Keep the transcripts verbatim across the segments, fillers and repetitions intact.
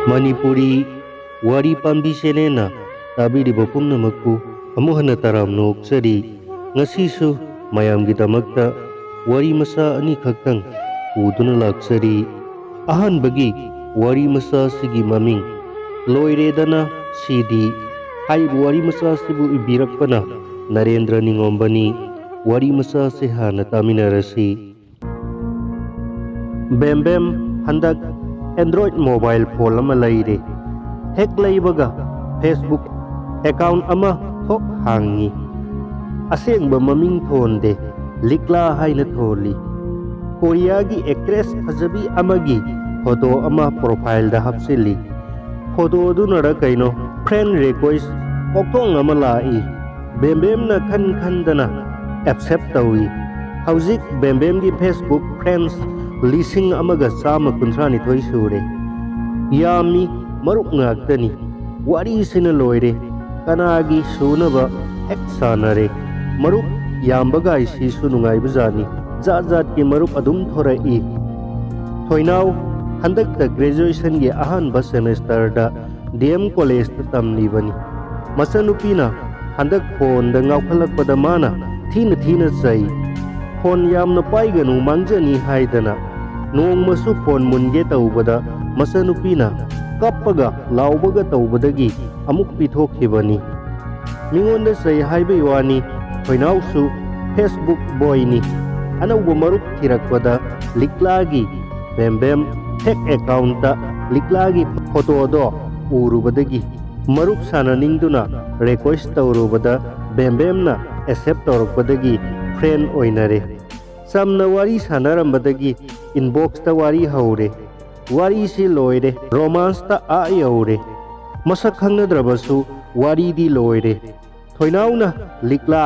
ꯃꯅꯤꯄꯨꯔꯤ ꯋꯥꯔꯤ ꯄꯥꯝꯕꯤ ꯆꯦꯅꯦꯜꯅ ꯇꯥꯕꯤꯔꯤꯕ ꯄꯨꯝꯅꯃꯛꯄꯨ ꯑꯃꯨꯛ ꯍꯟꯅ ꯇꯔꯥꯝꯅ ꯑꯣꯛꯆꯔꯤ꯫ ꯉꯁꯤꯁꯨ ꯃꯌꯥꯝꯒꯤꯗꯃꯛꯇ ꯋꯥꯔꯤ ꯃꯆꯥ ꯑꯅꯤꯈꯛꯇꯪ ꯄꯨꯗꯨꯅ ꯂꯥꯛꯆꯔꯤ꯫ ꯑꯍꯥꯟꯕꯒꯤ ꯋꯥꯔꯤ ꯃꯆꯥ ꯑꯁꯤꯒꯤ ꯃꯃꯤꯡ ꯂꯣꯏꯔꯦꯗꯅ ꯁꯤꯗꯤ꯫ ꯍꯥꯏꯔꯤꯕ ꯋꯥꯔꯤ ꯃꯆꯥ ꯑꯁꯤꯕꯨ ꯏꯕꯤꯔꯛꯄꯅ ꯅꯔꯦꯟꯗ꯭ꯔ ꯅꯤꯉꯣꯝꯕꯅꯤ꯫ ꯋꯥꯔꯤ ꯃꯆꯥ ꯑꯁꯤ ꯍꯥꯟꯅ ꯇꯥꯃꯤꯟꯅꯔꯁꯤ꯫ ꯕꯦꯝꯕꯦꯝ ꯍꯟꯗꯛ Android mobile phone ꯑꯃ ꯂꯩꯔꯦ꯫ ꯍꯦꯛ ꯂꯩꯕꯒ Facebook account ꯑꯃ ꯊꯣꯛ ꯍꯥꯡꯉꯤ꯫ ꯑꯁꯦꯡꯕ ꯃꯃꯤꯡ ꯊꯣꯟꯗꯦ, ꯂꯤꯛꯂꯥ ꯍꯥꯏꯅ ꯊꯣꯜꯂꯤ꯫ ꯀꯣꯔꯤꯌꯥꯒꯤ actress ꯐꯖꯕꯤ ꯑꯃꯒꯤ photo ꯑꯃ profile ꯗ ꯍꯥꯞꯆꯤꯜꯂꯤ꯫ Photo ꯑꯗꯨꯅꯔ ꯀꯩꯅꯣ friend request ꯀꯣꯛꯊꯣꯡ ꯑꯃ ꯂꯥꯛꯏ꯫ ꯕꯦꯝꯕꯦꯝꯅ ꯈꯟ ꯈꯟꯗꯅ accept ꯇꯧꯏ꯫ ꯍꯧꯖꯤꯛ ꯕꯦꯝꯕꯦꯝꯒꯤ Facebook friends ꯂꯤꯁꯤꯡ ꯑꯃꯒ ꯆꯥꯝꯃ ꯀꯨꯟꯊ꯭ꯔꯥ ꯅꯤꯊꯣꯏ ꯁꯨꯔꯦ꯫ ꯌꯥꯝꯃꯤ, ꯃꯔꯨꯞ ꯉꯥꯛꯇꯅꯤ꯫ ꯋꯥꯔꯤꯁꯤꯅ ꯂꯣꯏꯔꯦ꯫ ꯀꯅꯥꯒꯤ ꯁꯨꯅꯕ ꯍꯦꯛ ꯁꯥꯟꯅꯔꯦ꯫ ꯃꯔꯨꯞ ꯌꯥꯝꯕꯒꯥꯏꯁꯤꯁꯨ ꯅꯨꯡꯉꯥꯏꯕꯖꯥꯠꯅꯤ꯫ ꯖꯥꯠ ꯖꯥꯠꯀꯤ ꯃꯔꯨꯞ ꯑꯗꯨꯝ ꯊꯣꯔꯛꯏ꯫ ꯊꯣꯏꯅꯥꯎ ꯍꯟꯗꯛꯇ graduation ꯒꯤ ꯑꯍꯥꯟꯕ semester ꯗ D M college ꯇ ꯇꯝꯂꯤꯕꯅꯤ꯫ ꯃꯆꯟꯅꯨꯄꯤꯅ ꯍꯟꯗꯛ phone ꯗ ꯉꯥꯎꯈꯠꯂꯛꯄꯗ ꯃꯥꯅ ꯊꯤꯅ ꯊꯤꯅ ꯆꯩ꯫ Phone ꯌꯥꯝꯅ ꯄꯥꯏꯒꯅꯨ, ꯃꯥꯡꯖꯅꯤ ꯍꯥꯏꯗꯅ꯫ ꯅꯣꯡꯃꯁꯨ phone ꯃꯨꯟꯒꯦ ꯇꯧꯕꯗ ꯃꯆꯟꯅꯨꯄꯤꯅ ꯀꯞꯄꯒ ꯂꯥꯎꯕꯒ ꯇꯧꯕꯗꯒꯤ ꯑꯃꯨꯛ ꯄꯤꯊꯣꯛꯈꯤꯕꯅꯤ꯫ ꯃꯤꯉꯣꯟꯗ ꯆꯩ ꯍꯥꯏꯕꯩ ꯋꯥꯅꯤ, ꯊꯣꯏꯅꯥꯎꯁꯨ Facebook boy ꯅꯤ꯫ ꯑꯅꯧꯕ ꯃꯔꯨꯞ ꯊꯤꯔꯛꯄꯗ ꯂꯤꯛꯂꯥꯒꯤ ꯕꯦꯝꯕꯦꯝ fake account ꯇ ꯂꯤꯛꯂꯥꯒꯤ photo ꯗꯣ ꯎꯔꯨꯕꯗꯒꯤ ꯃꯔꯨꯞ ꯁꯥꯟꯅꯅꯤꯡꯗꯨꯅ request ꯇꯧꯔꯨꯕꯗ ꯕꯦꯝꯕꯦꯝꯅ accept ꯇꯧꯔꯛꯄꯗꯒꯤ friend ꯑꯣꯏꯅꯔꯦ꯫ ꯆꯝꯅ ꯋꯥꯔꯤ ꯁꯥꯟꯅꯔꯝꯕꯗꯒꯤ inbox ꯇ ꯋꯥꯔꯤ ꯍꯧꯔꯦ꯫ ꯋꯥꯔꯤꯁꯤ ꯂꯣꯏꯔꯦ꯫ Romance ꯇ ꯑꯥ ꯌꯧꯔꯦ꯫ ꯃꯁꯛ ꯈꯪꯅꯗ꯭ꯔꯕꯁꯨ ꯋꯥꯔꯤꯗꯤ ꯂꯣꯏꯔꯦ꯫ ꯊꯣꯏꯅꯥꯎꯅ ꯂꯤꯛꯂꯥ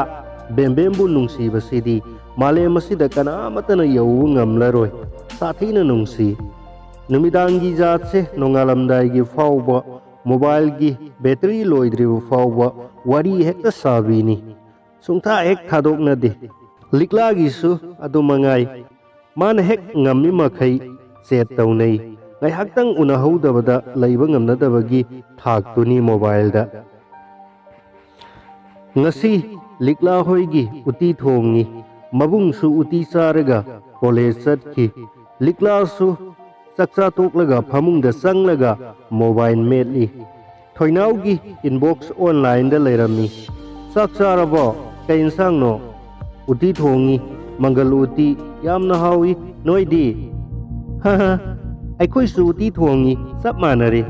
ꯕꯦꯝꯕꯦꯝꯕꯨ ꯅꯨꯡꯁꯤꯕꯁꯤꯗꯤ ꯃꯥꯂꯦꯝ ꯑꯁꯤꯗ ꯀꯅꯥꯃꯠꯇꯅ ꯌꯧꯕ ꯉꯝꯂꯔꯣꯏ꯫ ꯁꯥꯊꯤꯅ ꯅꯨꯡꯁꯤ꯫ ꯅꯨꯃꯤꯗꯥꯡꯒꯤ ꯖꯥꯠꯁꯦ ꯅꯣꯡꯉꯥꯜꯂꯝꯗꯥꯏꯒꯤ ꯐꯥꯎꯕ, mobile ꯒꯤ battery ꯂꯣꯏꯗ꯭ꯔꯤꯕ ꯐꯥꯎꯕ ꯋꯥꯔꯤ ꯍꯦꯛꯇ ꯁꯥꯕꯤꯅꯤ꯫ ꯁꯨꯡꯊꯥ ꯍꯦꯛ ꯊꯥꯗꯣꯛꯅꯗꯦ꯫ ꯂꯤꯛꯂꯥꯒꯤꯁꯨ ꯑꯗꯨ ꯃꯉꯥꯏ꯫ ꯃꯥꯅ ꯍꯦꯛ ꯉꯝꯃꯤ ꯃꯈꯩ chat ꯇꯧꯅꯩ꯫ ꯉꯥꯏꯍꯥꯛꯇꯪ ꯎꯅꯍꯧꯗꯕꯗ ꯂꯩꯕ ꯉꯝꯅꯗꯕꯒꯤ ꯊꯥꯛꯇꯨꯅꯤ ꯃꯣꯕꯥꯏꯜꯗ꯫ ꯉꯁꯤ ꯂꯤꯛꯂꯥ ꯍꯣꯏꯒꯤ ꯎꯇꯤ ꯊꯣꯡꯉꯤ꯫ ꯃꯕꯨꯡꯁꯨ ꯎꯇꯤ ꯆꯥꯔꯒ ꯀꯣꯂꯦꯖ ꯆꯠꯈꯤ꯫ ꯂꯤꯛꯂꯥꯁꯨ ꯆꯥꯛꯆꯥ ꯇꯣꯛꯂꯒ ꯐꯃꯨꯡꯗ ꯆꯪꯂꯒ ꯃꯣꯕꯥꯏꯜ ꯃꯦꯠꯂꯤ꯫ ꯊꯣꯏꯅꯥꯎꯒꯤ ꯏꯟꯕꯣꯛꯁ ꯑꯣꯟꯂꯥꯏꯟꯗ ꯂꯩꯔꯝꯃꯤ꯫ "ꯆꯥꯛ ꯆꯥꯔꯕꯣ? ꯀꯩ ꯏꯟꯁꯥꯡꯅꯣ?" "ꯎꯇꯤ ꯊꯣꯡꯉꯤ, ꯃꯪꯒꯜ ꯎꯇꯤ꯫ ꯌꯥꯝꯅ ꯍꯥꯎꯏ꯫ ꯅꯣꯏꯗꯤ?" "ꯍꯥ ꯍꯥ, ꯑꯩꯈꯣꯏꯁꯨ ꯎꯇꯤ ꯊꯣꯡꯉꯤ, ꯆꯞ ꯃꯥꯟꯅꯔꯦ꯫"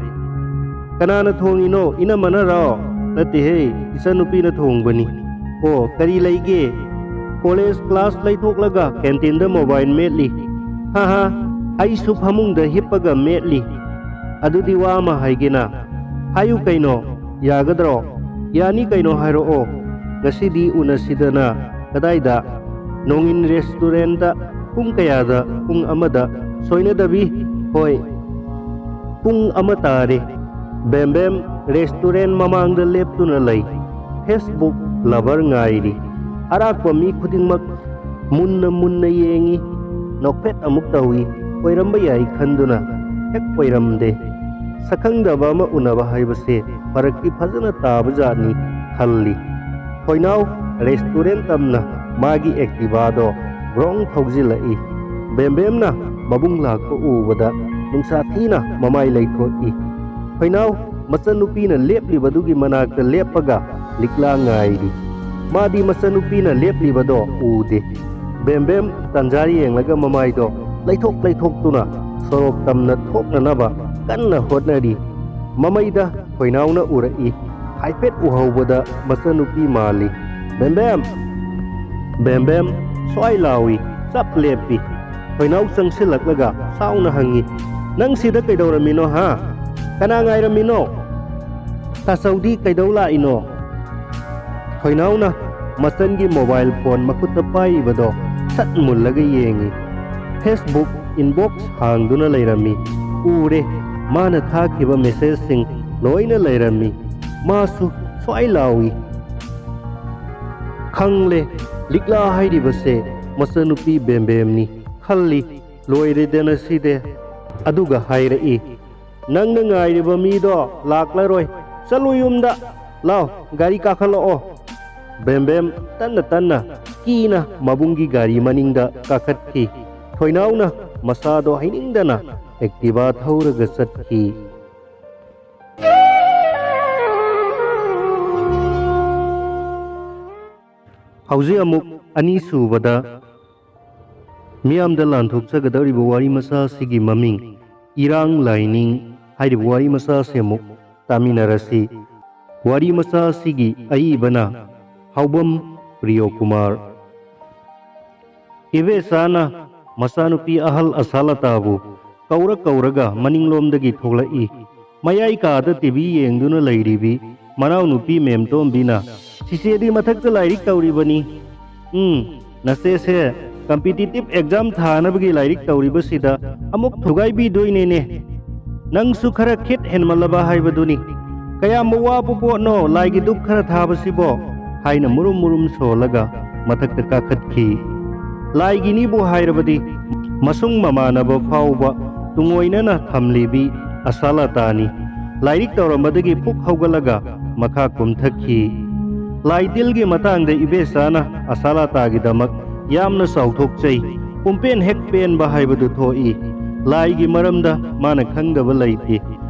"ꯀꯅꯥꯅ ꯊꯣꯡꯉꯤꯅꯣ? ꯏꯅꯝꯃꯅꯔꯣ?" "ꯅꯠꯇꯦꯍꯦ, ꯏꯆꯟꯅꯨꯄꯤꯅ ꯊꯣꯡꯕꯅꯤ꯫" "ꯑꯣ, ꯀꯔꯤ ꯂꯩꯒꯦ?" "ꯀꯣꯂꯦꯖ ꯀ꯭ꯂꯥꯁ ꯂꯩꯊꯣꯛꯂꯒ ꯀꯦꯟꯇꯤꯟꯗ ꯃꯣꯕꯥꯏꯜ ꯃꯦꯠꯂꯤ꯫" "ꯍꯥ ꯍꯥ, ꯑꯩꯁꯨ ꯐꯃꯨꯡꯗ ꯍꯤꯞꯄꯒ ꯃꯦꯠꯂꯤ꯫" "ꯑꯗꯨꯗꯤ ꯋꯥ ꯑꯃ ꯍꯥꯏꯒꯦꯅ꯫" "ꯍꯥꯏꯌꯨ ꯀꯩꯅꯣ꯫" "ꯌꯥꯒꯗ꯭ꯔꯣ?" "ꯌꯥꯅꯤ ꯀꯩꯅꯣ, ꯍꯥꯏꯔꯛꯑꯣ꯫" "ꯉꯁꯤꯗꯤ ꯎꯅꯁꯤꯗꯅ꯫" "ꯀꯗꯥꯏꯗ?" "ꯅꯣꯡꯏꯟ ꯔꯦꯁꯇꯨꯔꯦꯟꯇ꯫" "ꯄꯨꯡ ꯀꯌꯥꯗ?" "ꯄꯨꯡ ꯑꯃꯗ꯫" "ꯁꯣꯏꯅꯗꯕꯤ?" "ꯍꯣꯏ, ꯄꯨꯡ ꯑꯃ ꯇꯥꯔꯦ꯫" ꯕꯦꯝꯕꯦꯝ ꯔꯦꯁꯇꯨꯔꯦꯟ ꯃꯃꯥꯡꯗ ꯂꯦꯞꯇꯨꯅ ꯂꯩ꯫ ꯐꯦꯁꯕꯨꯛ ꯂꯚꯔ ꯉꯥꯏꯔꯤ꯫ ꯑꯔꯥꯛꯄ ꯃꯤ ꯈꯨꯗꯤꯡꯃꯛ ꯃꯨꯟꯅ ꯃꯨꯟꯅ ꯌꯦꯡꯏ꯫ ꯅꯣꯛꯐꯦꯠ ꯑꯃꯨꯛ ꯇꯧꯏ꯫ ꯑꯣꯏꯔꯝꯕ ꯌꯥꯏ ꯈꯟꯗꯨꯅ ꯍꯦꯛ ꯑꯣꯏꯔꯝꯗꯦ꯫ ꯁꯛꯈꯪꯗꯕ ꯑꯃ ꯎꯅꯕ ꯍꯥꯏꯕꯁꯦ ꯐꯔꯛꯇꯤ ꯐꯖꯅ ꯇꯥꯕꯖꯥꯠꯅꯤ ꯈꯜꯂꯤ꯫ ꯊꯣꯏꯅꯥꯎ ꯔꯦꯁꯇꯨꯔꯦꯟ ꯇꯝꯅ ꯃꯥꯒꯤ ꯑꯦꯛꯇꯤꯚꯥꯗꯣ ꯕ꯭ꯔꯣꯡ ꯊꯧꯖꯤꯜꯂꯛꯏ꯫ ꯕꯦꯝꯕꯦꯝꯅ ꯃꯕꯨꯡ ꯂꯥꯛꯄ ꯎꯕꯗ ꯅꯨꯡꯁꯥ ꯊꯤꯅ ꯃꯃꯥꯏ ꯂꯩꯊꯣꯛꯏ꯫ ꯊꯣꯏꯅꯥꯎ ꯃꯆꯟꯅꯨꯄꯤꯅ ꯂꯦꯞꯂꯤꯕꯗꯨꯒꯤ ꯃꯅꯥꯛꯇ ꯂꯦꯞꯄꯒ ꯂꯤꯛꯂꯥ ꯉꯥꯏꯔꯤ꯫ ꯃꯥꯗꯤ ꯃꯆꯟꯅꯨꯄꯤꯅ ꯂꯦꯞꯂꯤꯕꯗꯣ ꯎꯗꯦ꯫ ꯕꯦꯝꯕꯦꯝ ꯇꯟꯖꯥ ꯌꯦꯡꯂꯒ ꯃꯃꯥꯏꯗꯣ ꯂꯩꯊꯣꯛ ꯂꯩꯊꯣꯛꯇꯨꯅ ꯁꯣꯔꯣꯛ ꯇꯝꯅ ꯊꯣꯛꯅꯅꯕ ꯀꯟꯅ ꯍꯣꯠꯅꯔꯤ꯫ ꯃꯃꯩꯗ ꯊꯣꯏꯅꯥꯎꯅ ꯎꯔꯛꯏ꯫ ꯍꯥꯏꯐꯦꯠ ꯎꯍꯧꯕꯗ ꯃꯆꯟꯅꯨꯄꯤ ꯃꯥꯜꯂꯤ꯫ "ꯕꯦꯝꯕꯦꯝ!" ꯕꯦꯝꯕꯦꯝ ꯁ꯭ꯋꯥꯏ ꯂꯥꯎꯏ꯫ ꯆꯞ ꯂꯦꯞꯄꯤ꯫ ꯊꯣꯏꯅꯥꯎ ꯆꯪꯁꯤꯜꯂꯛꯂꯒ ꯁꯥꯎꯅ ꯍꯪꯉꯤ, "ꯅꯪ ꯁꯤꯗ ꯀꯩꯗꯧꯔꯝꯃꯤꯅꯣ, ꯍꯥ? ꯀꯅꯥ ꯉꯥꯏꯔꯝꯃꯤꯅꯣ? ꯇꯥꯆꯧꯗꯤ ꯀꯩꯗꯧ ꯂꯥꯛꯏꯅꯣ?" ꯊꯣꯏꯅꯥꯎꯅ ꯃꯆꯟꯒꯤ ꯃꯣꯕꯥꯏꯜ ꯐꯣꯟ ꯃꯈꯨꯠꯇ ꯄꯥꯏꯔꯤꯕꯗꯣ ꯁꯠ ꯃꯨꯜꯂꯒ ꯌꯦꯡꯉꯤ꯫ ꯐꯦꯁꯕꯨꯛ ꯏꯟꯕꯣꯛꯁ ꯍꯥꯡꯗꯨꯅ ꯂꯩꯔꯝꯃꯤ꯫ ꯎꯔꯦ, ꯃꯥꯅ ꯊꯥꯈꯤꯕ ꯃꯦꯁꯦꯖꯁꯤꯡ ꯂꯣꯏꯅ ꯂꯩꯔꯝꯃꯤ꯫ ꯃꯥꯁꯨ ꯁ꯭ꯋꯥꯏ ꯂꯥꯎꯏ꯫ ꯈꯪꯂꯦ, ꯂꯤꯛꯂꯥ ꯍꯥꯏꯔꯤꯕꯁꯦ ꯃꯆꯟꯅꯨꯄꯤ ꯕꯦꯝꯕꯦꯝꯅꯤ ꯈꯜꯂꯤ꯫ ꯂꯣꯏꯔꯦꯗꯅ ꯁꯤꯗꯤ꯫ ꯑꯗꯨꯒ ꯍꯥꯏꯔꯛꯏ, "ꯅꯪꯅ ꯉꯥꯏꯔꯤꯕ ꯃꯤꯗꯣ ꯂꯥꯛꯂꯔꯣꯏ꯫ ꯆꯠꯂꯨ ꯌꯨꯝꯗ꯫ ꯂꯥꯎ, ꯒꯥꯔꯤ ꯀꯥꯈꯠꯂꯛꯑꯣ꯫" ꯕꯦꯝꯕꯦꯝ ꯇꯟꯅ ꯇꯟꯅ, ꯀꯤꯅ ꯃꯕꯨꯡꯒꯤ ꯒꯥꯔꯤ ꯃꯅꯤꯡꯗ ꯀꯥꯈꯠꯈꯤ꯫ ꯊꯣꯏꯅꯥꯎꯅ ꯃꯁꯥꯗꯣ ꯍꯩꯅꯤꯡꯗꯅ ꯑꯦꯛꯇꯤꯚꯥ ꯊꯧꯔꯒ ꯆꯠꯈꯤ꯫ ꯍꯧꯖꯤꯛ ꯑꯃꯨꯛ ꯑꯅꯤꯁꯨꯕꯗ ꯃꯤꯌꯥꯝꯗ ꯂꯥꯟꯊꯣꯛꯆꯒꯗꯧꯔꯤꯕ ꯋꯥꯔꯤ ꯃꯆꯥ ꯑꯁꯤꯒꯤ ꯃꯃꯤꯡ ꯏꯔꯥꯡ ꯂꯥꯏꯅꯤꯡ ꯍꯥꯏꯔꯤꯕ ꯋꯥꯔꯤ ꯃꯆꯥ ꯑꯁꯤ ꯑꯃꯨꯛ ꯇꯥꯃꯤꯟꯅꯔꯁꯤ꯫ ꯋꯥꯔꯤ ꯃꯆꯥ ꯑꯁꯤꯒꯤ ꯑꯏꯕꯅ ꯍꯥꯎꯕꯝ ꯄ꯭ꯔꯤꯌꯣꯀꯨꯃꯥꯔ꯫ ꯏꯕꯦꯆꯥꯅ ꯃꯆꯥꯅꯨꯄꯤ ꯑꯍꯜ ꯑꯁꯥꯂꯇꯥꯕꯨ ꯀꯧꯔ ꯀꯧꯔꯒ ꯃꯅꯤꯡꯂꯣꯝꯗꯒꯤ ꯊꯣꯛꯂꯛꯏ꯫ ꯃꯌꯥꯏ ꯀꯥꯗ ꯇꯤ ꯚꯤ ꯌꯦꯡꯗꯨꯅ ꯂꯩꯔꯤꯕꯤ ꯃꯅꯥꯎꯅꯨꯄꯤ ꯃꯦꯝꯇꯣꯝꯕꯤꯅ, "ꯆꯤꯆꯦꯗꯤ ꯃꯊꯛꯇ ꯂꯥꯏꯔꯤꯛ ꯇꯧꯔꯤꯕꯅꯤ꯫ ꯎꯝ, ꯅꯆꯦꯁꯦ ꯀꯝꯄꯤꯇꯤꯇꯤꯚ ꯑꯦꯛꯖꯥꯝ ꯊꯥꯅꯕꯒꯤ ꯂꯥꯏꯔꯤꯛ ꯇꯧꯔꯤꯕꯁꯤꯗ ꯑꯃꯨꯛ ꯊꯨꯒꯥꯏꯕꯤꯗꯣꯏꯅꯦꯅꯦ꯫ ꯅꯪꯁꯨ ꯈꯔ ꯈꯤꯠ ꯍꯦꯟꯃꯜꯂꯕ ꯍꯥꯏꯕꯗꯨꯅꯤ꯫ ꯀꯌꯥꯝꯕ ꯋꯥꯕ ꯄꯣꯠꯅꯣ ꯂꯥꯏꯒꯤ ꯙꯨꯞ ꯈꯔ ꯊꯥꯕꯁꯤꯕꯣ?" ꯍꯥꯏꯅ ꯃꯨꯔꯨꯝ ꯃꯨꯔꯨꯝ ꯁꯣꯜꯂꯒ ꯃꯊꯛꯇ ꯀꯥꯈꯠꯈꯤ꯫ ꯂꯥꯏꯒꯤꯅꯤꯕꯨ ꯍꯥꯏꯔꯕꯗꯤ ꯃꯁꯨꯡ ꯃꯃꯥꯟꯅꯕ ꯐꯥꯎꯕ ꯇꯨꯡꯑꯣꯏꯅꯅ ꯊꯝꯂꯤꯕꯤ ꯑꯁꯥꯂꯇꯥꯅꯤ꯫ ꯂꯥꯏꯔꯤꯛ ꯇꯧꯔꯝꯕꯗꯒꯤ ꯐꯨꯛ ꯍꯧꯒꯠꯂꯒ ꯃꯈꯥ ꯀꯨꯝꯊꯈꯤ꯫ ꯂꯥꯏ ꯇꯤꯜꯒꯤ ꯃꯇꯥꯡꯗ ꯏꯕꯦꯆꯥꯅ ꯑꯁꯥꯂꯇꯥꯒꯤꯗꯃꯛ ꯌꯥꯝꯅ ꯆꯥꯎꯊꯣꯛꯆꯩ꯫ ꯄꯨꯝꯄꯦꯟ ꯍꯦꯛ ꯄꯦꯟꯕ ꯍꯥꯏꯕꯗꯨ ꯊꯣꯛꯏ꯫ ꯂꯥꯏꯒꯤ ꯃꯔꯝꯗ ꯃꯥꯅ ꯈꯪꯗꯕ ꯂꯩꯇꯦ꯫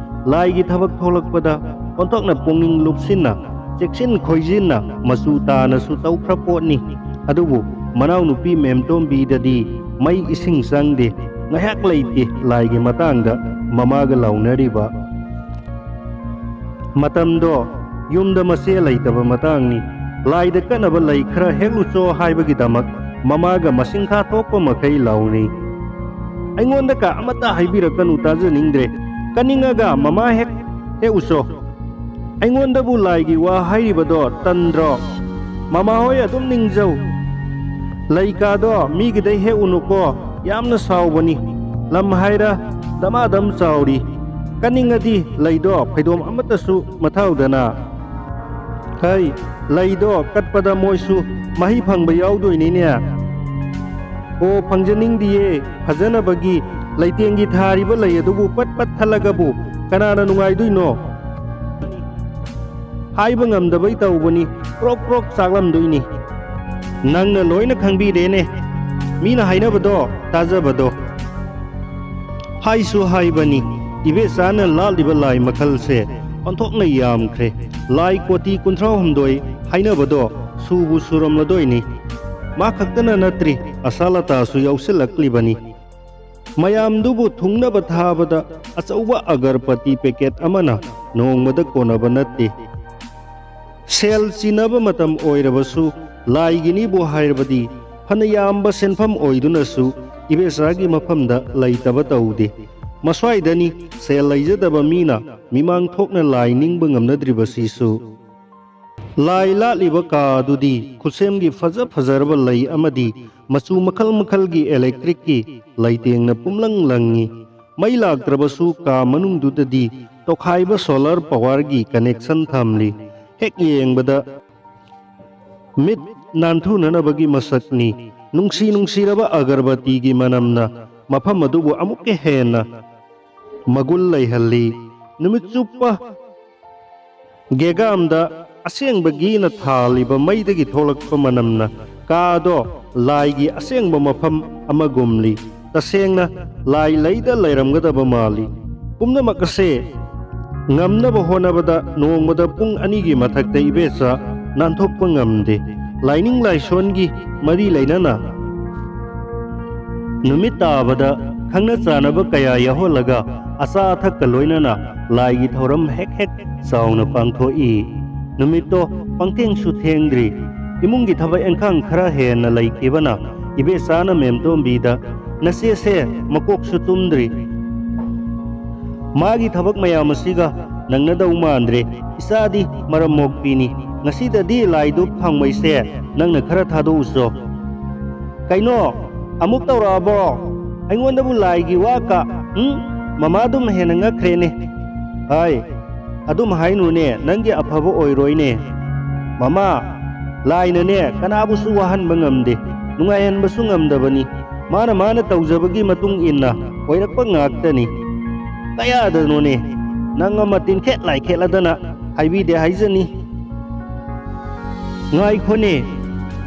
ꯂꯥꯏꯒꯤ ꯊꯕꯛ ꯊꯣꯛꯂꯛꯄꯗ ꯑꯣꯟꯊꯣꯛꯅ ꯄꯨꯛꯅꯤꯡ ꯂꯨꯞꯁꯤꯟꯅ, ꯆꯦꯛꯁꯤꯟ ꯈꯣꯏꯖꯤꯟꯅ ꯃꯆꯨ ꯇꯥꯅꯁꯨ ꯇꯧꯈ꯭ꯔ ꯄꯣꯠꯅꯤ꯫ ꯑꯗꯨꯕꯨ ꯃꯅꯥꯎꯅꯨꯄꯤ ꯃꯦꯝꯇꯣꯝꯕꯤꯗꯗꯤ ꯃꯩ ꯏꯁꯤꯡ ꯆꯪꯗꯦ꯫ ꯉꯥꯏꯍꯥꯛ ꯂꯩꯇꯦ ꯂꯥꯏꯒꯤ ꯃꯇꯥꯡꯗ ꯃꯃꯥꯒ ꯂꯥꯎꯅꯔꯤꯕ꯫ ꯃꯇꯝꯗꯣ ꯌꯨꯝꯗ ꯃꯆꯦ ꯂꯩꯇꯕ ꯃꯇꯥꯡꯅꯤ꯫ ꯂꯥꯏꯗ ꯀꯠꯅꯕ ꯂꯩ ꯈꯔ ꯍꯦꯛꯂꯨꯆꯣ ꯍꯥꯏꯕꯒꯤꯗꯃꯛ ꯃꯃꯥꯒ ꯃꯁꯤꯡꯈꯥ ꯊꯣꯛꯄ ꯃꯈꯩ ꯂꯥꯎꯅꯩ꯫ "ꯑꯩꯉꯣꯟꯗ ꯀ ꯑꯃꯠꯇ ꯍꯥꯏꯕꯤꯔꯛꯀꯅꯨ, ꯇꯥꯖꯅꯤꯡꯗ꯭ꯔꯦ꯫ ꯀꯅꯤꯡꯉꯒ ꯃꯃꯥ ꯍꯦꯛ ꯍꯦꯛꯎꯆꯣ꯫ ꯑꯩꯉꯣꯟꯗꯕꯨ ꯂꯥꯏꯒꯤ ꯋꯥ ꯍꯥꯏꯔꯤꯕꯗꯣ ꯇꯟꯗ꯭ꯔꯣ? ꯃꯃꯥ ꯍꯣꯏ ꯑꯗꯨꯝ ꯅꯤꯡꯖꯧ꯫ ꯂꯩ ꯀꯥꯗꯣ ꯃꯤꯒꯤꯗꯩ ꯍꯦꯛꯎꯅꯨꯀꯣ, ꯌꯥꯝꯅ ꯁꯥꯎꯕꯅꯤ꯫ ꯂꯝ ꯍꯥꯏꯔ ꯗꯃꯥꯗꯝ ꯆꯥꯎꯔꯤ꯫ ꯀꯅꯤꯡꯉꯗꯤ ꯂꯩꯗꯣ ꯐꯩꯗꯣꯝ ꯑꯃꯠꯇꯁꯨ ꯃꯊꯧꯗꯅ꯫" ꯍꯩ, ꯂꯩꯗꯣ ꯀꯠꯄꯗ ꯃꯣꯏꯁꯨ ꯃꯍꯩ ꯐꯪꯕ ꯌꯥꯎꯗꯣꯏꯅꯤꯅꯦ꯫ ꯑꯣ, ꯐꯪꯖꯅꯤꯡꯗꯤꯌꯦ, ꯐꯖꯅꯕꯒꯤ ꯂꯩꯇꯦꯡꯒꯤ ꯊꯥꯔꯤꯕ ꯂꯩ ꯑꯗꯨꯕꯨ ꯄꯠ ꯄꯠ ꯊꯠꯂꯒꯕꯨ ꯀꯅꯥꯅ ꯅꯨꯡꯉꯥꯏꯗꯣꯏꯅꯣ? ꯍꯥꯏꯕ ꯉꯝꯗꯕꯩ ꯇꯧꯕꯅꯤ, ꯄ꯭ꯔꯣꯛ ꯄ꯭ꯔꯣꯛ ꯆꯥꯛꯂꯝꯗꯣꯏꯅꯤ꯫ ꯅꯪꯅ ꯂꯣꯏꯅ ꯈꯪꯕꯤꯔꯦꯅꯦ, ꯃꯤꯅ ꯍꯥꯏꯅꯕꯗꯣ ꯇꯥꯖꯕꯗꯣ꯫ ꯍꯥꯏꯁꯨ ꯍꯥꯏꯕꯅꯤ, ꯏꯕꯦꯆꯥꯅ ꯂꯥꯠꯂꯤꯕ ꯂꯥꯏ ꯃꯈꯜꯁꯦ ꯑꯣꯟꯊꯣꯛꯅ ꯌꯥꯝꯈ꯭ꯔꯦ꯫ ꯂꯥꯏ ꯀꯣꯇꯤ ꯀꯨꯟꯊ꯭ꯔꯥ ꯍꯨꯝꯗꯣꯏ ꯍꯥꯏꯅꯕꯗꯣ ꯁꯨꯕꯨ ꯁꯨꯔꯝꯂꯗꯣꯏꯅꯤ꯫ ꯃꯥ ꯈꯛꯇꯅ ꯅꯠꯇ꯭ꯔꯤ, ꯑꯁꯥꯂꯇꯥꯁꯨ ꯌꯥꯎꯁꯤꯜꯂꯛꯂꯤꯕꯅꯤ꯫ ꯃꯌꯥꯝꯗꯨꯕꯨ ꯊꯨꯡꯅꯕ ꯊꯥꯕꯗ ꯑꯆꯧꯕ ꯑꯒꯔꯕꯇꯤ ꯄꯦꯀꯦꯠ ꯑꯃꯅ ꯅꯣꯡꯃꯗ ꯀꯣꯟꯅꯕ ꯅꯠꯇꯦ꯫ ꯁꯦꯜ ꯆꯤꯟꯅꯕ ꯃꯇꯝ ꯑꯣꯏꯔꯕꯁꯨ ꯂꯥꯏꯒꯤꯅꯤꯕꯨ ꯍꯥꯏꯔꯕꯗꯤ ꯐꯅ ꯌꯥꯝꯕ ꯁꯦꯟꯐꯝ ꯑꯣꯏꯗꯨꯅꯁꯨ ꯏꯕꯦꯆꯥꯒꯤ ꯃꯐꯝꯗ ꯂꯩꯇꯕ ꯇꯧꯗꯦ꯫ ꯃꯁ꯭ꯋꯥꯏꯗꯅꯤ ꯁꯦꯜ ꯂꯩꯖꯗꯕ ꯃꯤꯅ ꯃꯤꯃꯥꯡ ꯊꯣꯛꯅ ꯂꯥꯏ ꯅꯤꯡꯕ ꯉꯝꯅꯗ꯭ꯔꯤꯕꯁꯤꯁꯨ꯫ ꯂꯥꯏ ꯂꯥꯠꯂꯤꯕ ꯀꯥ ꯑꯗꯨꯗꯤ ꯈꯨꯠꯁꯦꯝꯒꯤ ꯐꯖ ꯐꯖꯔꯕ ꯂꯩ ꯑꯃꯗꯤ ꯃꯆꯨ ꯃꯈꯜ ꯃꯈꯜꯒꯤ ꯏꯂꯦꯛꯇ꯭ꯔꯤꯛꯀꯤ ꯂꯩꯇꯦꯡꯅ ꯄꯨꯝꯂꯪ ꯂꯪꯉꯤ꯫ ꯃꯩ ꯂꯥꯛꯇ꯭ꯔꯕꯁꯨ ꯀꯥ ꯃꯅꯨꯡꯗꯨꯗꯗꯤ ꯇꯣꯈꯥꯏꯕ ꯁꯣꯂꯔ ꯄꯥꯋꯔꯒꯤ ꯀꯅꯦꯛꯁꯟ ꯊꯝꯂꯤ꯫ ꯍꯦꯛ ꯌꯦꯡꯕꯗ ꯃꯤꯠ ꯅꯥꯟꯊꯨꯅꯅꯕꯒꯤ ꯃꯁꯛꯅꯤ꯫ ꯅꯨꯡꯁꯤ ꯅꯨꯡꯁꯤꯔꯕ ꯑꯒꯔꯕꯇꯤꯒꯤ ꯃꯅꯝꯅ ꯃꯐꯝ ꯑꯗꯨꯕꯨ ꯑꯃꯨꯛꯀ ꯍꯦꯟꯅ ꯃꯒꯨꯟ ꯂꯩꯍꯜꯂꯤ꯫ ꯅꯨꯃꯤꯠ ꯆꯨꯞꯄ ꯒꯦꯒꯥꯝꯗ ꯑꯁꯦꯡꯕꯒꯤꯅ ꯊꯥꯜꯂꯤꯕ ꯃꯩꯗꯒꯤ ꯊꯣꯛꯂꯛꯄ ꯃꯅꯝꯅ ꯀꯥꯗꯣ ꯂꯥꯏꯒꯤ ꯑꯁꯦꯡꯕ ꯃꯐꯝ ꯑꯃꯒꯨꯝꯂꯤ꯫ ꯇꯁꯦꯡꯅ ꯂꯥꯏ ꯂꯩꯗ ꯂꯩꯔꯝꯒꯗꯕ ꯃꯥꯜꯂꯤ꯫ ꯄꯨꯝꯅꯃꯛ ꯑꯁꯦ ꯉꯝꯅꯕ ꯍꯣꯠꯅꯕꯗ ꯅꯣꯡꯃꯗ ꯄꯨꯡ ꯑꯅꯤꯒꯤ ꯃꯊꯛꯇ ꯏꯕꯦꯆꯥ ꯅꯥꯟꯊꯣꯛꯄ ꯉꯝꯗꯦ꯫ ꯂꯥꯏꯅꯤꯡ ꯂꯥꯏꯁꯣꯟꯒꯤ ꯃꯔꯤ ꯂꯩꯅꯅ ꯅꯨꯃꯤꯠ ꯇꯥꯕꯗ ꯈꯪꯅ ꯆꯥꯟꯅꯕ ꯀꯌꯥ ꯌꯥꯎꯍꯜꯂꯒ ꯑꯆꯥ ꯑꯊꯛꯀ ꯂꯣꯏꯅꯅ ꯂꯥꯏꯒꯤ ꯊꯧꯔꯝ ꯍꯦꯛ ꯍꯦꯛ ꯆꯥꯎꯅ ꯄꯥꯡꯊꯣꯛꯏ꯫ ꯅꯨꯃꯤꯠꯇꯣ ꯄꯪꯊꯦꯡꯁꯨ ꯊꯦꯡꯗ꯭ꯔꯤ꯫ ꯏꯃꯨꯡꯒꯤ ꯊꯕꯛ ꯏꯪꯈꯥꯡ ꯈꯔ ꯍꯦꯟꯅ ꯂꯩꯈꯤꯕꯅ ꯏꯕꯦꯆꯥꯅ ꯃꯦꯝꯇꯣꯝꯕꯤꯗ, "ꯅꯆꯦꯁꯦ ꯃꯀꯣꯛꯁꯨ ꯇꯨꯝꯗ꯭ꯔꯤ꯫ ꯃꯥꯒꯤ ꯊꯕꯛ ꯃꯌꯥꯝ ꯑꯁꯤꯒ ꯅꯪꯅꯗꯧ ꯃꯥꯟꯗ꯭ꯔꯦ꯫ ꯏꯆꯥꯗꯤ ꯃꯔꯝ ꯃꯣꯛꯄꯤꯅꯤ꯫ ꯉꯁꯤꯗꯗꯤ ꯂꯥꯏ ꯙꯨꯞ ꯊꯥꯎꯃꯩꯁꯦ ꯅꯪꯅ ꯈꯔ ꯊꯥꯗꯣꯛꯎꯆꯣ꯫" "ꯀꯩꯅꯣ? ꯑꯃꯨꯛ ꯇꯧꯔꯛꯑꯕꯣ? ꯑꯩꯉꯣꯟꯗꯕꯨ ꯂꯥꯏꯒꯤ ꯋꯥ ꯀ-, ꯎꯝ? ꯃꯃꯥꯗꯨꯝ ꯍꯦꯟꯅ ꯉꯛꯈ꯭ꯔꯦꯅꯦ꯫ ꯍꯥꯏ, ꯑꯗꯨꯝ ꯍꯥꯏꯅꯨꯅꯦ, ꯅꯪꯒꯤ ꯑꯐꯕ ꯑꯣꯏꯔꯣꯏꯅꯦ꯫ ꯃꯃꯥ, ꯂꯥꯏꯅꯅꯦ ꯀꯅꯥꯕꯨꯁꯨ ꯋꯥꯍꯟꯕ ꯉꯝꯗꯦ, ꯅꯨꯡꯉꯥꯏꯍꯟꯕꯁꯨ ꯉꯝꯗꯕꯅꯤ꯫ ꯃꯥꯅ ꯃꯥꯅ ꯇꯧꯖꯕꯒꯤ ꯃꯇꯨꯡ ꯏꯟꯅ ꯑꯣꯏꯔꯛꯄ ꯉꯥꯛꯇꯅꯤ꯫ ꯀꯌꯥꯗꯅꯣꯅꯦ ꯅꯪ ꯑꯃ ꯇꯤꯟꯈꯦꯠ ꯂꯥꯏꯈꯦꯠꯂꯗꯅ ꯍꯥꯏꯕꯤꯗꯦ ꯍꯥꯏꯖꯅꯤ꯫ ꯉꯥꯏꯈꯣꯅꯦ,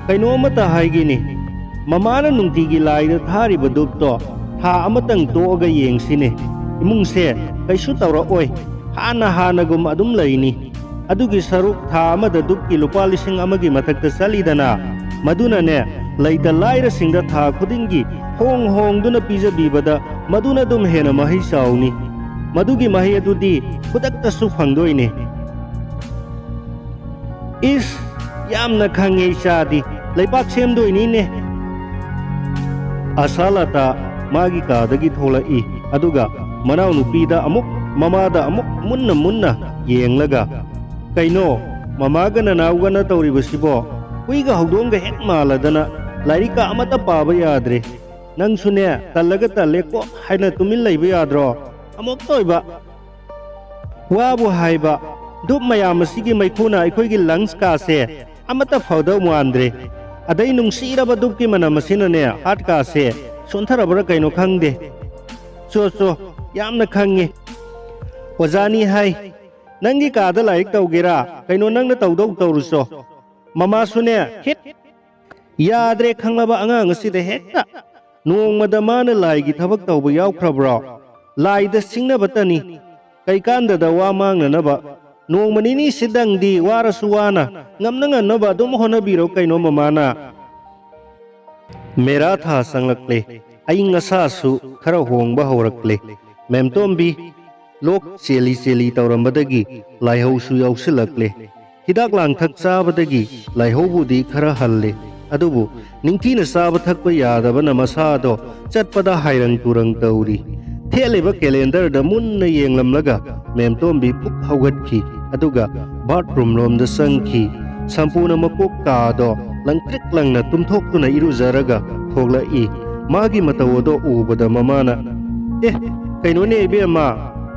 ꯀꯩꯅꯣ ꯑꯃꯇ ꯍꯥꯏꯒꯦꯅꯦ꯫ ꯃꯃꯥꯅ ꯅꯨꯡꯇꯤꯒꯤ ꯂꯥꯏꯗ ꯊꯥꯔꯤꯕ ꯙꯨꯞꯇꯣ ꯊꯥ ꯑꯃꯇꯪ ꯇꯣꯛꯑꯒ ꯌꯦꯡꯁꯤꯅꯦ꯫ ꯏꯃꯨꯡꯁꯦ ꯀꯩꯁꯨ ꯇꯧꯔꯛꯑꯣꯏ꯫ ꯍꯥꯟꯅ ꯍꯥꯟꯅꯒꯨꯝ ꯑꯗꯨꯝ ꯂꯩꯅꯤ꯫ ꯑꯗꯨꯒꯤ ꯁꯔꯨꯛ ꯊꯥ ꯑꯃꯗ ꯙꯨꯞꯀꯤ ꯂꯨꯄꯥ ꯂꯤꯁꯤꯡ ꯑꯃꯒꯤ ꯃꯊꯛꯇ ꯆꯠꯂꯤꯗꯅ, ꯃꯗꯨꯅꯅꯦ ꯂꯩꯇ ꯂꯥꯏꯔꯁꯤꯡꯗ ꯊꯥ ꯈꯨꯗꯤꯡꯒꯤ ꯍꯣꯡ ꯍꯣꯡꯗꯨꯅ ꯄꯤꯖꯕꯤꯕꯗ ꯃꯗꯨꯅ ꯑꯗꯨꯝ ꯍꯦꯟꯅ ꯃꯍꯩ ꯆꯥꯎꯅꯤ꯫ ꯃꯗꯨꯒꯤ ꯃꯍꯩ ꯑꯗꯨꯗꯤ ꯈꯨꯗꯛꯇꯁꯨ ꯐꯪꯗꯣꯏꯅꯦ꯫ ꯏꯁ, ꯌꯥꯝꯅ ꯈꯪꯉꯦ ꯏꯆꯥꯗꯤ꯫ ꯂꯩꯕꯥꯛ ꯁꯦꯝꯗꯣꯏꯅꯤꯅꯦ꯫ ꯑꯁꯥꯂꯇꯥ ꯃꯥꯒꯤ ꯀꯥꯗꯒꯤ ꯊꯣꯛꯂꯛꯏ, ꯑꯗꯨꯒ ꯃꯅꯥꯎꯅꯨꯄꯤꯗ ꯑꯃꯨꯛ, ꯃꯃꯥꯗ ꯑꯃꯨꯛ ꯃꯨꯟꯅ ꯃꯨꯟꯅ ꯌꯦꯡꯂꯒ, "ꯀꯩꯅꯣ, ꯃꯃꯥꯒ ꯅꯅꯥꯎꯒꯅ ꯇꯧꯔꯤꯕꯁꯤꯕꯣ? ꯍꯨꯏꯒ ꯍꯧꯗꯣꯡꯒ ꯍꯦꯛ ꯃꯥꯜꯂꯗꯅ ꯂꯥꯏꯔꯤꯛꯀ ꯑꯃꯠꯇ ꯄꯥꯕ ꯌꯥꯗ꯭ꯔꯦ꯫ ꯅꯪꯁꯨꯅꯦ, ꯇꯜꯂꯒ ꯇꯜꯂꯦ ꯀꯣ ꯍꯥꯏꯅ ꯇꯨꯃꯤꯟ ꯂꯩꯕ ꯌꯥꯗ꯭ꯔꯣ? ꯑꯃꯨꯛꯇ ꯑꯣꯏꯕ ꯋꯥꯕꯨ ꯍꯥꯏꯕ, ꯙꯨꯞ ꯃꯌꯥꯝ ꯑꯁꯤꯒꯤ ꯃꯩꯈꯨꯅ ꯑꯩꯈꯣꯏꯒꯤ ꯂꯪꯁ ꯀꯥꯁꯦ ꯑꯃꯠꯇ ꯐꯗꯧ ꯃꯥꯟꯗ꯭ꯔꯦ꯫ ꯑꯗꯩ ꯅꯨꯡꯁꯤꯔꯕ ꯙꯨꯞꯀꯤ ꯃꯅꯝ ꯑꯁꯤꯅꯅꯦ ꯍꯥꯔꯠ ꯀꯥꯁꯦ ꯁꯣꯟꯊꯔꯕ꯭ꯔꯥ ꯀꯩꯅꯣ ꯈꯪꯗꯦ꯫ ꯆꯣ ꯆꯣ, ꯌꯥꯝꯅ ꯈꯪꯉꯦ꯫ ꯑꯣꯖꯥꯅꯤ ꯍꯥꯏ, ꯅꯪꯒꯤ ꯀꯥꯗ ꯂꯥꯏꯔꯤꯛ ꯇꯧꯒꯦꯔꯥ? ꯀꯩꯅꯣ ꯅꯪꯅ ꯇꯧꯗꯧ ꯇꯧꯔꯨꯆꯣ꯫ ꯃꯃꯥꯁꯨꯅꯦ, ꯍꯤꯠ, ꯌꯥꯗ꯭ꯔꯦ ꯈꯪꯂꯕ ꯑꯉꯥꯡ ꯑꯁꯤꯗ ꯍꯦꯛꯇ꯫ ꯅꯣꯡꯃꯗ ꯃꯥꯅ ꯂꯥꯏꯒꯤ ꯊꯕꯛ ꯇꯧꯕ ꯌꯥꯎꯈ꯭ꯔꯕ꯭ꯔꯣ? ꯂꯥꯏꯗ ꯁꯤꯡꯅꯕꯇꯅꯤ꯫ ꯀꯩꯀꯥꯟꯗꯗ ꯋꯥ ꯃꯥꯡꯅꯅꯕ꯫ ꯅꯣꯡꯃ ꯅꯤꯅꯤꯁꯤꯗꯪꯗꯤ ꯋꯥꯔꯁꯨ ꯋꯥꯅ ꯉꯝꯅ ꯉꯝꯅꯕ ꯑꯗꯨꯝ ꯍꯣꯠꯅꯕꯤꯔꯣ ꯀꯩꯅꯣ ꯃꯃꯥꯅ꯫ ꯃꯦꯔꯥ ꯊꯥ ꯆꯪꯂꯛꯂꯦ꯫ ꯑꯏꯪ ꯑꯁꯥꯁꯨ ꯈꯔ ꯍꯣꯡꯕ ꯍꯧꯔꯛꯂꯦ꯫ ꯃꯦꯝꯇꯣꯝꯕꯤ, ꯂꯣꯛ ꯆꯦꯜꯂꯤ ꯆꯦꯜꯂꯤ ꯇꯧꯔꯝꯕꯗꯒꯤ ꯂꯥꯏꯍꯧꯁꯨ ꯌꯥꯎꯁꯤꯜꯂꯛꯂꯦ꯫ ꯍꯤꯗꯥꯛ ꯂꯥꯡꯊꯛ ꯆꯥꯕꯗꯒꯤ ꯂꯥꯏꯍꯧꯕꯨꯗꯤ ꯈꯔ ꯍꯜꯂꯦ, ꯑꯗꯨꯕꯨ ꯅꯤꯡꯊꯤꯅ ꯆꯥꯕ ꯊꯛꯄ ꯌꯥꯗꯕꯅ ꯃꯁꯥꯗꯣ ꯆꯠꯄꯗ ꯍꯥꯏꯔꯪ ꯇꯨꯔꯪ ꯇꯧꯔꯤ꯫ ꯊꯦꯠꯂꯤꯕ ꯀꯦꯂꯦꯟꯗꯔꯗ ꯃꯨꯟꯅ ꯌꯦꯡꯂꯝꯂꯒ ꯃꯦꯝꯇꯣꯝꯕꯤ ꯄꯨꯛ ꯍꯧꯒꯠꯈꯤ, ꯑꯗꯨꯒ ꯕꯥꯠꯔꯨꯝ ꯂꯣꯝꯗ ꯆꯪꯈꯤ꯫ ꯁꯝꯄꯨꯅ ꯃꯀꯣꯛ ꯀꯥꯗꯣ ꯂꯪꯇ꯭ꯔꯤꯛ ꯂꯪꯅ ꯇꯨꯝꯊꯣꯛꯇꯨꯅ ꯏꯔꯨꯖꯔꯒ ꯊꯣꯛꯂꯛꯏ꯫ ꯃꯥꯒꯤ ꯃꯇꯧ ꯑꯗꯣ ꯎꯕꯗ ꯃꯃꯥꯅ, "ꯑꯦ, ꯀꯩꯅꯣꯅꯦ ꯏꯕꯦꯝꯃ,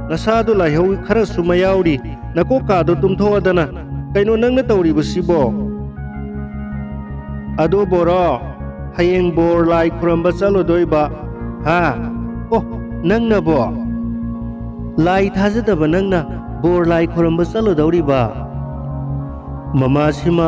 ꯅꯁꯥꯗꯣ ꯂꯥꯏꯍꯧ ꯈꯔꯁꯨ ꯃꯌꯥꯎꯔꯤ, ꯅꯀꯣꯛ ꯀꯥꯗꯣ ꯇꯨꯝꯊꯣꯛꯑꯗꯅ, ꯀꯩꯅꯣ ꯅꯪꯅ ꯇꯧꯔꯤꯕꯁꯤꯕꯣ?" "ꯑꯗꯣ ꯕꯣꯔꯣ, ꯍꯌꯦꯡ ꯕꯣꯔ ꯂꯥꯏ ꯈꯨꯔꯝꯕ ꯆꯠꯂꯨꯗꯣꯏꯕ, ꯍꯥ?" ꯑꯣ, ꯅꯪꯅꯕꯣ? ꯂꯥꯏ ꯊꯥꯖꯗꯕ ꯅꯪꯅ ꯕꯣꯔ ꯂꯥꯏ ꯈꯣꯏꯔꯝꯕ ꯆꯠꯂꯨꯗꯧꯔꯤꯕ? ꯃꯃꯥꯁꯤꯃ